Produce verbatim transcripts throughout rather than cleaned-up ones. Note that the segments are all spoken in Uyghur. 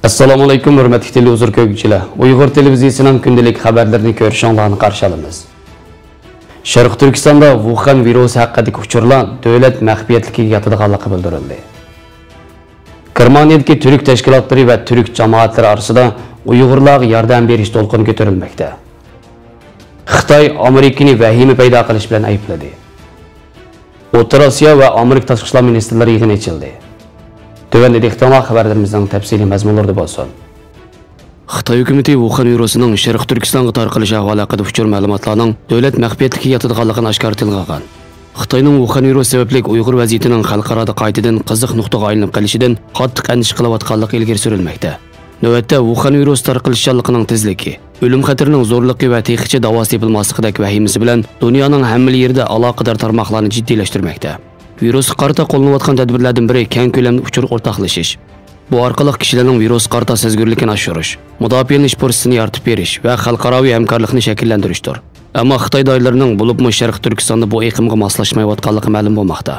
ئەسسالامۇئەلەيكۇم، ھۆرمەتلىك تېلېۋىزور كۆرگۈچىلەر. ئۇيغۇر تېلېۋىزىيىسىنىڭ كۈندىلىك خەۋەرلىرىنى كۆرۈشۈڭلارنى قارشى ئالىمىز. شەرقىي تۈركىستاندا ۋۇخەن ۋىرۇسى ھەققىدىكى ئۇچۇرلار دۆلەت مەخپىيەتلىكىگە ياتىدىغانلىقى بىلدۈرۈلدى. گېرمانىيەدىكى تۈرك تەشكىلاتلىرى ۋە تۈرك جامائەتلىرى ئارىسىدا ئۇيغۇرلارغا ياردەم بېرىش دولقۇنى كۆتۈرۈلمەكتە. خىتاي ئامېرىكىنى ۋەھىمە پەيدا قىلىش بىلەن ئەيىبلىدى. ئوتتۇرا ئاسىيا ۋە ئامېرىكا تاشقى ئىشلار مىنىستىرلىرى يىغىنى ئېچىلدى. تۆۋەندە دىققىتىڭلار خەۋەرلىرىمىزنىڭ تەپسىلىي مەزمۇنلىرىدا بولسۇن. خىتاي ھۆكۈمىتى ۋۇخەن ۋىرۇسىنىڭ شەرقىي تۈركىستانغا تارقىلىش ئەھۋالى ھەققىدە ئۇچۇر مەلۇماتلارنىڭ دۆلەت مەخپىيەتلىكىگە ياتىدىغانلىقىنى ئاشكارا تىلغا ئالغان. خىتاينىڭ ۋۇخەن ۋىرۇسى سەۋەبلىك ئۇيغۇر ۋەزىيىتىنىڭ خەلقئارادا قايتىدىن قىزىق نۇقتىغا ئايلىنىپ قېلىشىدىن قاتتىق ئەندىشە قىلىۋاتقانلىقى ئىلگىرى سۈرۈلمەكتە. نۆۋەتتە ۋۇخەن ۋىرۇسى تارقىلىشچانلىقىنىڭ تېزلىكى، ئۆلۈم خەتىرىنىڭ زورلۇقى ۋە تېخىچە داۋاسى تېپىلماسلىقىدەك ۋەھىمىسى بىلەن دۇنيانىڭ ھەممىلا يېرىدە ئالاقىدار تارماقلارنى جىددىيلەشتۈرمەكتە. ۋىرۇسقا قارىتا قوللىنىۋاتقان تەدبىرلەردىن بىرى كەڭ كۆلەمدە ئۇچۇر ئورتاقلىشىش. بۇ ئارقىلىق كىشىلەرنىڭ ۋىرۇسقا قارىتا سەزگۈرلۈكىنى ئاشۇرۇش، مۇداپىئەلىنىش پۇرسىتىنى يارىتىپ بېرىش ۋە خەلقئاراۋى ھەمكارلىقنى شەكىللەندۈرۈشتۇر. ئەمما خىتاي دائىرىلىرىنىڭ، بولۇپمۇ شەرقىي تۈركىستاندا، بۇ ئېقىمغا ماسلاشمايۋاتقانلىقى مەلۇم بولماقتا.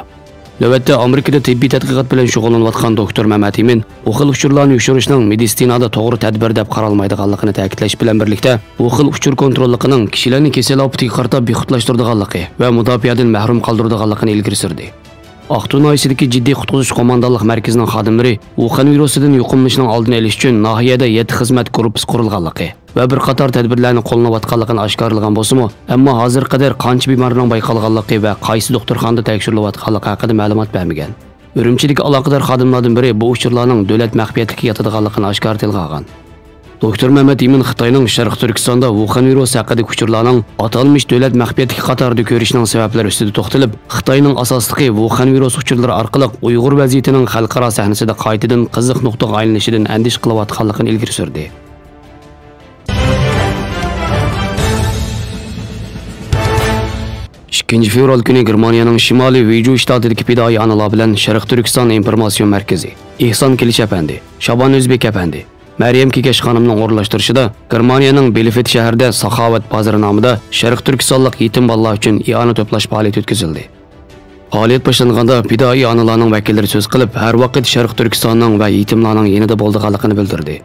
نۆۋەتتە ئامېرىكىدا تېببىي تەتقىقات بىلەن شۇغۇللىنىۋاتقان دوكتور مەمەت ئىمىن بۇ خىل ئۇچۇرلارنى يوشۇرۇشنىڭ مېدىتسىنادا توغرا تەدبىر دەپ قارالمايدىغانلىقىنى تەكىتلەش بىلەن بىرلىكتە، بۇ خىل ئۇچۇر كونتروللۇقىنىڭ كىشىلەرنى كېسەل ئاپىتىگە قارىتا بىخۇدلاشتۇرىدىغانلىقى ۋە مۇداپىئەدىن مەھرۇم قالدۇرىدىغانلىقىنى ئىلگىرى سۈردى. ئاقتۇ ناھىيەسىدىكى جىددىي قۇتقۇزۇش قوماندانلىق مەركىزىنىڭ خادىملىرى ۋۇخەن ۋىرۇسىدىن يۇقۇملىنىشنىڭ ئالدىنى ئېلىش ئۈچۈن ناھىيەدە يەتتە خىزمەت گۇرۇپپىسى قۇرۇلغانلىقى ۋە بىر قاتار تەدبىرلەرنى قوللىنىۋاتقانلىقىنى ئاشكارىلىغان بولسىمۇ، ئەمما ھازىرغا قەدەر قانچە بىمارنىڭ بايقالغانلىقى ۋە قايسى دوختۇرخانىدا تەكشۈرۈلۈۋاتقانلىقى ھەققىدە مەلۇمات بەرمىگەن. ئۈرۈمچىدىكى ئالاقىدار خادىملاردىن بىرى بۇ ئۇچۇرلارنىڭ دۆلەت مەخپىيەتلىكىگە ياتىدىغانلىقىنى ئاشكارا تىلغا ئالغان. دوكتور مەمەت ئىمىن خىتاينىڭ شەرقىي تۈركىستاندا ۋۇخەن ۋىرۇسى ھەققىدىكى ئۇچۇرلارنىڭ ئاتالمىش دۆلەت مەخپىيەتلىكى قاتارىدا كۆرۈشىنىڭ سەۋەبلىرى ئۈستىدە توختىلىپ، خىتاينىڭ ئاساسلىقى ۋۇخەن ۋىرۇسى ئۇچۇرلىرى ئارقىلىق ئۇيغۇر ۋەزىيىتىنىڭ خەلقئارا سەھنىسىدە قايتىدىن قىزىق نۇقتىغا ئايلىنىشىدىن ئەندىشە قىلىۋاتقانلىقىنى ئىلگىرى سۈردى. ئىككىنچى فېۋرال كۈنى گېرمانىيەنىڭ شىمالىي ۋېيجۇ شتاتىدىكى پىدائىي ئانىلار بىلەن شەرقىي تۈركىستان ئىنفورماتسىيون مەركىزى، ئېھسان كېلىش ئەپەندى، شابان ئۆزبېك ئەپەندى، مەريەم كېكەچ خانىمنىڭ ئورۇنلاشتۇرۇشىدا گېرمانىيەنىڭ بېلفېد شەھىرىدە ساخاۋەت بازىرى نامىدا شەرقىي تۈركىستانلىق يېتىم بالىلار ئۈچۈن ئىئانە توپلاش پائالىيىتى ئۆتكۈزۈلدى. پائالىيەت باشلانغاندا پىدائىي ئانىلارنىڭ ۋەكىللىرى سۆز قىلىپ، ھەر ۋاقىت شەرقىي تۈركىستاننىڭ ۋە يېتىملارنىڭ يېنىدا بولىدىغانلىقىنى بىلدۈردى.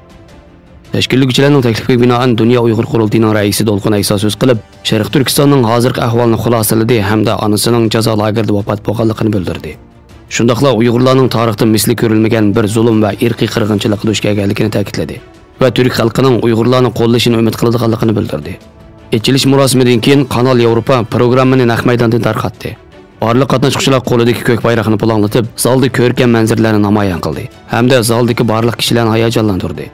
تەشكىللىگۈچىلەرنىڭ تەكلىپىگە بىنائەن، دۇنيا ئۇيغۇر قۇرۇلتىيىنىڭ رەئىسى دولقۇن ئەيسا سۆز قىلىپ، شەرقىي تۈركىستاننىڭ ھازىرقى ئەھۋالىنى خۇلاسىلىدى ھەمدە ئانىسىنىڭ جازا لاگېرىدا ۋاپات بولغانلىقىنى بىلدۈردى. شۇنداقلا ئۇيغۇرلارنىڭ تارىختا مىسلى كۆرۈلمىگەن بىر زۇلۇم ۋە ئىرقىي قىرغىنچىلىققا دۇچ كەلگەنلىكىنى تەكىتلىدى ۋە تۈرك خەلقىنىڭ ئۇيغۇرلارنى قوللىشىنى ئۈمىد قىلىدىغانلىقىنى بىلدۈردى. ئېچىلىش مۇراسىمىدىن كېيىن قانال ياۋروپا پروگراممىنى نەق مەيداندىن تارقاتتى. بارلىق قاتناشقۇچىلار قولىدىكى كۆك بايراقنى پۇلاڭلىتىپ، زالدا كۆركەم مەنزىرىلەرنى نامايان قىلدى ھەمدە زالدىكى بارلىق كىشىلەرنى ھاياجانلاندۇردى.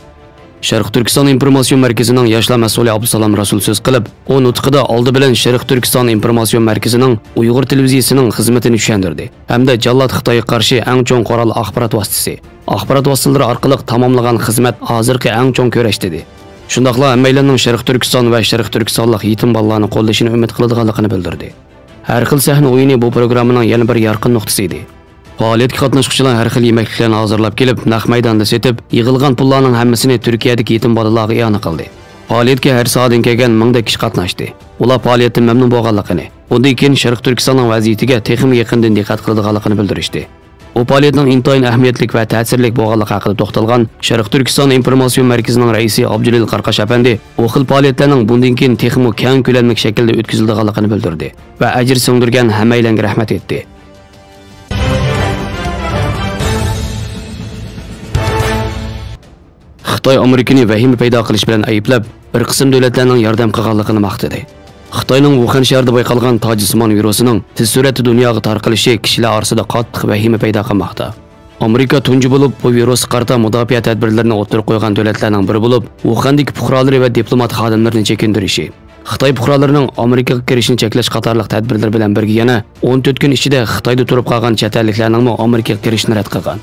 شەرقىي تۈركىستان ئىنفورماتسىيون مەركىزىنىڭ ياشلار مەسئۇلى ئابدۇسالام رەسۇل سۆز قىلىپ، ئۇ نۇتقىدا ئالدى بىلەن شەرقىي تۈركىستان ئىنفورماتسىيون مەركىزىنىڭ ئۇيغۇر تېلېۋىزىيىسىنىڭ خىزمىتىنى چۈشەندۈردى ھەمدە جاللات خىتايغا قارشى ئەڭ چوڭ قورال ئاخبارات ۋاسىتىسى، ئاخبارات ۋاسىتىلىرى ئارقىلىق تاماملىغان خىزمەت ھازىرقى ئەڭ چوڭ كۈرەش دېدى. شۇنداقلا ھەممەيلەننىڭ شەرقىي تۈركىستان ۋە شەرقىي تۈركىستانلىق يېتىم بالىلارنى قوللىشىنى ئۈمىد قىلىدىغانلىقىنى بىلدۈردى. ھەر خىل سەھنە ئويۇنى بۇ پروگراممىنىڭ يەنە بىر يارقىن نۇقتىسى ئىدى. پائالىيەتكە قاتناشقۇچىلار ھەر خىل يېمەكلىكلەرنى ھازىرلاپ كېلىپ، نەق مەيداندا سېتىپ، يىغىلغان پۇللارنىڭ ھەممىسىنى تۈركىيەدىكى يېتىم بالىلارغا ئىئانە قىلدى. پائالىيەتكە ھەر ساھەدىن كەلگەن مىڭدەك كىشى قاتناشتى. ئۇلار پائالىيەتتىن مەمنۇن بولغانلىقىنى، بۇندىن كېيىن شەرقىي تۈركىستاننىڭ ۋەزىيىتىگە تېخىمۇ يېقىندىن دىققەت قىلىدىغانلىقىنى بىلدۈرۈشتى. بۇ پائالىيەتنىڭ ئىنتايىن ئەھمىيەتلىك ۋە تەسىرلىك بولغانلىقى ھەققىدە توختالغان شەرقىي تۈركىستان ئىنفورماتسىيون مەركىزىنىڭ رەئىسى ئابدۇجېلىل قاراقاش ئەپەندى، بۇ خىل پائالىيەتلەرنىڭ بۇندىن كېيىن تېخىمۇ كەڭ كۆلەملىك شەكىلدە ئۆتكۈزۈلىدىغانلىقىنى بىلدۈردى ۋە ئەجىر سىڭدۈرگەن ھەممەيلەنگە رەھمەت ئېيتتى. خىتاي ئامېرىكىنى ۋەھىمە پەيدا قىلىش بىلەن ئەيىبلەپ، بىر قىسىم دۆلەتلەرنىڭ ياردەم قىلغانلىقىنى ماختىدى. خىتاينىڭ ۋۇخەن شەھىرىدە بايقالغان تاجسىمان ۋىرۇسىنىڭ تېز سۈرئەتتە دۇنياغا تارقىلىشى كىشىلەر ئارىسىدا قاتتىق ۋەھىمە پەيدا قىلماقتا. ئامېرىكا تۇنجى بولۇپ بۇ ۋىرۇسقا قارىتا مۇداپىئە تەدبىرلىرىنى ئوتتۇرىغا قويغان دۆلەتلەرنىڭ بىرى بولۇپ، ۋۇخەندىكى پۇقرالىرى ۋە دىپلومات خادىملىرىنى چېكىندۈرۈشى، خىتاي پۇقرالىرىنىڭ ئامېرىكىغا كىرىشىنى چەكلەش قاتارلىق تەدبىرلىرى بىلەن بىرگە يەنە ئون تۆت كۈن ئىچىدە خىتايدا تۇرۇپ قالغان چەت ئەللىكلەرنىڭمۇ ئامېرىكىغا كىرىشىنى رەت قىلغان.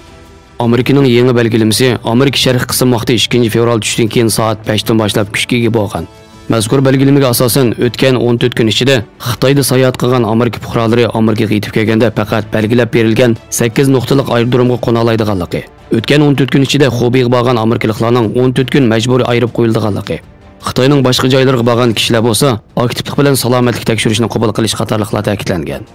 ئامېرىكىنىڭ يېڭى بەلگىلىمىسى ئامېرىكا شەرقىي قىسىم ۋاقتى ئىككىنچى فېۋرال چۈشتىن كېيىن سائەت بەشتىن باشلاپ كۈچكە ئىگە بولغان. مەزكۇر بەلگىلىمىگە ئاساسەن، ئۆتكەن ئون تۆت كۈن ئىچىدە خىتايدا ساياھەت قىلغان ئامېرىكا پۇقرالىرى ئامېرىكىغا يېتىپ كەلگەندە پەقەت بەلگىلەپ بېرىلگەن سەككىز نۇقتىلىق ئايرودرومغا قونالايدىغانلىقى، ئۆتكەن ئون تۆت كۈن ئىچىدە خۇبېيغا بارغان ئامېرىكىلىقلارنىڭ ئون تۆت كۈن مەجبۇرىي ئايرىپ قويۇلىدىغانلىقى، خىتاينىڭ باشقا جايلىرىغا بارغان كىشىلەر بولسا ئاكتىپلىق بىلەن سالامەتلىك تەكشۈرۈشنى قوبۇل قىلىش قاتارلىقلار تەكىتلەنگەن.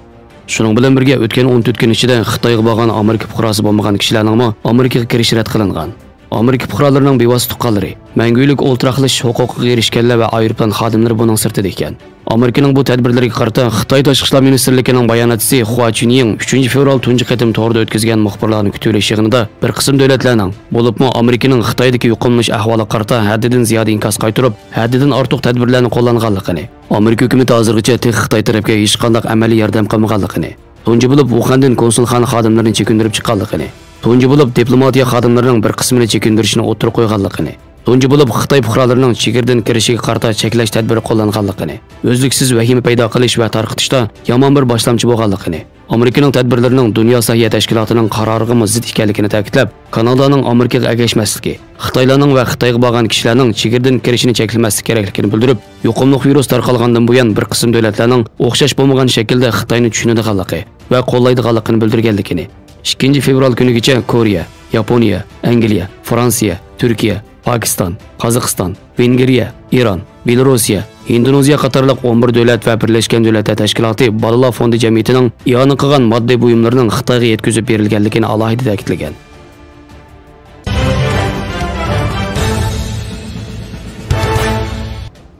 شۇنىڭ بىلەن بىرگە، ئۆتكەن ئون تۆت كۈن ئىچىدە خىتايغا بارغان ئامېرىكا پۇقراسى بولمىغان كىشىلەرنىڭمۇ ئامېرىكىغا كىرىشى رەت قىلىنغان. ئامېرىكا پۇقرالىرىنىڭ بىۋاسىتە تۇغقانلىرى، مەڭگۈلۈك ئولتۇراقلىشىش ھوقۇقىغا ئېرىشكەنلەر ۋە ئايروپىلان خادىملىرى بۇنىڭ سىرتىدا ئىكەن. ئامېرىكىنىڭ بۇ تەدبىرلىرىگە قارىتا خىتاي تاشقى ئىشلار مىنىستىرلىكىنىڭ باياناتچىسى خۇا چۈنيىڭ ئۈچىنچى فېۋرال تۇنجى قېتىم توردا ئۆتكۈزگەن مۇخبىرلارنى كۈتۈۋېلىش يىغىنىدا بىر قىسىم دۆلەتلەرنىڭ، بولۇپمۇ ئامېرىكىنىڭ خىتايدىكى يۇقۇملىنىش ئەھۋالىغا قارىتا ھەددىدىن زىيادە ئىنكاس قايتۇرۇپ، ھەددىدىن ئارتۇق تەدبىرلەرنى قوللانغانلىقىنى، ئامېرىكا ھۆكۈمىتى ھازىرغىچە تېخى خىتاي تەرەپكە ھېچقانداق ئەمەلىي ياردەم قىلمىغانلىقىنى، تۇنجى بولۇپ ۋۇخەندىن كونسۇلخانا خادىملىرىنى چېكىندۈرۈپ چىققانلىقىنى، تۇنجى بولۇپ دىپلوماتىيە خادىملىرىنىڭ بىر قىسمىنى چېكىندۈرۈشنى ئوتتۇرىغا قويغانلىقىنى، تۇنجى بولۇپ خىتاي پۇقرالىرىنىڭ چېگرىدىن كىرىشىگە قارىتا چەكلەش تەدبىرى قوللانغانلىقىنى، ئۈزلۈكسىز ۋەھىمە پەيدا قىلىش ۋە تارقىتىشتا يامان بىر باشلامچى بولغانلىقىنى، ئامېرىكىنىڭ تەدبىرلىرىنىڭ دۇنيا سەھىيە تەشكىلاتىنىڭ قارارىغىمۇ زىت ئىكەنلىكىنى تەكىتلەپ، كانادانىڭ ئامېرىكىغا ئەگەشمەسلىكى، خىتايلارنىڭ ۋە خىتايغا بارغان كىشىلەرنىڭ چېگرىدىن كىرىشىنى چەكلىمەسلىك كېرەكلىكىنى بىلدۈرۈپ، يۇقۇملۇق ۋىرۇس تارقالغاندىن بۇيان بىر قىسىم دۆلەتلەرنىڭ ئوخشاش بولمىغان شەكىلدە خىتاينى چۈشىنىدىغانلىقى ۋە قوللايدىغانلىقىنى بىلدۈرگەنلىكىنى، ئىككىنچى فېۋرال كۈنىگىچە كورېيە، ياپونىيە، ئەنگلىيە، فرانسىيە، تۈركىيە، پاكىستان، قازاقىستان، ۋېنگرىيە، ئىران، بېلوروسىيە، ھىندونېزىيە قاتارلىق ئون بىر دۆلەت ۋە بىرلەشكەن دۆلەتلەر تەشكىلاتى بالىلار فوندى جەمئىيىتىنىڭ ئىئانە قىلغان ماددىي بۇيۇملىرىنىڭ خىتايغا يەتكۈزۈپ بېرىلگەنلىكىنى ئالاھىدە تەكىتلىگەن.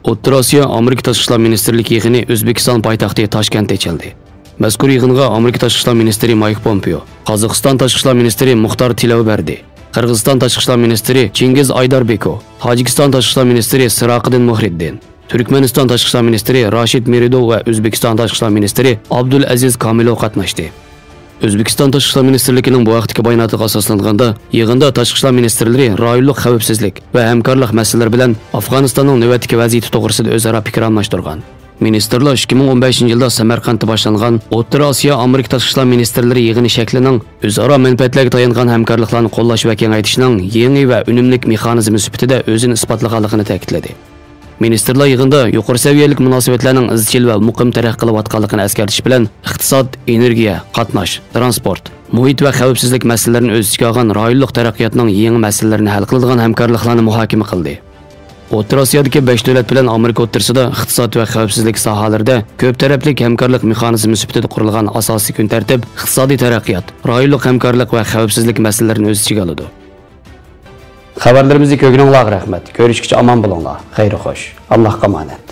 ئوتتۇرا ئاسىيا ئامېرىكا تاشقى ئىشلار مىنىستىرلىك يىغىنى ئۆزبېكىستان پايتەختى تاشكەنتتە ئېچىلدى. مەزكۇر يىغىنغا ئامېرىكا تاشقى ئىشلار مىنىستىرى مايك پومپېئو، قازاقىستان تاشقى ئىشلار مىنىستىرى مۇختار تىلەۋبەردى، قىرغىزىستان تاشقى ئىشلار مىنىستىرى چىڭگىز ئايداربېكو، تاجىكىستان تاشقى ئىشلار مىنىستىرى سىراقىدىن مۇھرىددىن، تۈركمەنىستان تاشقى ئىشلار مىنىستىرى راشىد مېرىدوۋ ۋە ئۆزبېكىستان تاشقى ئىشلار مىنىستىرى ئابدۇلئەزىز كامىلوۋ قاتناشتى. ئۆزبېكىستان تاشقى ئىشلار مىنىستىرلىكىنىڭ بۇ ھەقتىكى باياناتىغا ئاساسلانغاندا، يىغىندا تاشقى ئىشلار مىنىستىرلىرى رايونلۇق خەۋپسىزلىك ۋە ھەمكارلىق مەسىلىلىرى بىلەن ئافغانىستاننىڭ نۆۋەتتىكى ۋەزىيىتى توغرىسىدا ئۆزئارا پىكىر ئالماشتۇرغان. مىنىستىرلار ئىككى مىڭ ئون بەشىنچى يىلدا سەمەرقەنتتە باشلانغان ئوتتۇرا ئاسىيا ئامېرىكا تاشقى ئىشلار مىنىستىرلىرى يىغىنى شەكلىنىڭ ئۆزئارا مەنپەئەتلەرگە تايانغان ھەمكارلىقلارنى قوللاش ۋە كېڭەيتىشنىڭ يېڭى ۋە ئۈنۈملۈك مېخانىزمى سۈپىتىدە ئۆزىنى ئىسپاتلىغانلىقىنى تەكىتلىدى. مىنىستىرلار يىغىندا يۇقىرى سەۋىيەلىك مۇناسىۋەتلەرنىڭ ئىزچىل ۋە مۇقىم تەرەققىي قىلىۋاتقانلىقىنى ئەسكەرتىش بىلەن، ئىقتىساد، ئېنېرگىيە، قاتناش، تىرانسپورت، مۇھىت ۋە خەۋپسىزلىك مەسىلىلىرىنى ئۆز ئىچىگە ئالغان رايونلۇق تەرەققىياتنىڭ يېڭى مەسىلىلىرىنى ھەل قىلىدىغان ھەمكارلىقلارنى مۇھاكىمە قىلدى. ئوتتۇرا ئاسىيادىكى بەش دۆلەت بىلەن ئامېرىكا ئوتتۇرىسىدا ئىقتىساد ۋە خەۋپسىزلىك ساھەلىرىدە كۆپ تەرەپلىك ھەمكارلىق مېخانىزمى سۈپىتىدە قۇرۇلغان ئاساسىي كۈن تەرتىپ ئىقتىسادىي تەرەققىيات، رايونلۇق ھەمكارلىق ۋە خەۋپسىزلىك مەسىلىلىرىنى ئۆز ئىچىگە ئالىدۇ. خەۋەرلىرىمىزنى كۆرگىنىڭلارغا رەھمەت. كۆرۈشكىچە ئامان بولۇڭلار. خەير خوش. ئاللاھقا ئامانەت.